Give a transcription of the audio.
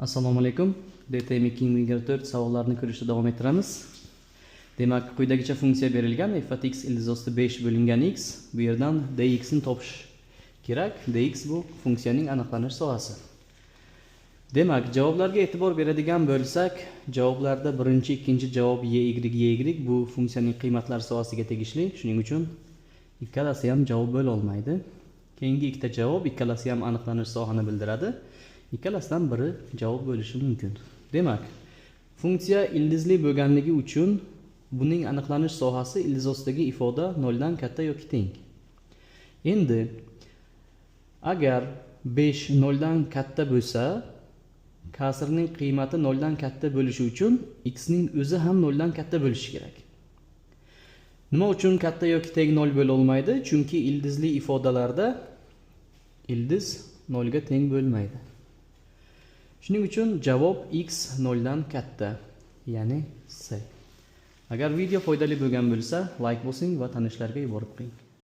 Assalomu alaykum. DTM 2024 savollarini ko'rishda davom ettiramiz. Demak, quyidagicha funksiya berilgan: f at x ildiz osti 5 bo'lingan x. Bu yerdan dx ni topish kerak. Dx bu funksiyaning aniqlanish sohasi. Demak, javoblarga e'tibor beradigan bo'lsak, javoblarda birinchi, ikkinchi javob y, y, y bu funksiyaning qiymatlar sohasiga tegishli. Shuning uchun ikkalasi ham javob bo'la olmaydi. Keyingi ikkita javob ikkalasi ham aniqlanish sohani bildiradi. Ikkalasidan biri javob bo'lishi mumkin. Demak, funksiya ildizli bo'lganligi uchun buning aniqlanish sohasi ildiz ostidagi ifoda 0 dan katta yoki teng. Endi agar 5 0 dan katta bo'lsa, kasrning qiymati 0 dan katta bo'lishi uchun x ning o'zi ham 0 dan katta bo'lishi kerak. Nima uchun katta yoki teng 0 bo'la olmaydi? Chunki ildizli ifodalarda ildiz 0 ga teng bo'lmaydi. Shuning uchun javob x 0 dan katta, ya'ni C. Agar video foydali bo'lgan bo'lsa, like bosing va tanishlarga yuborib qo'ying.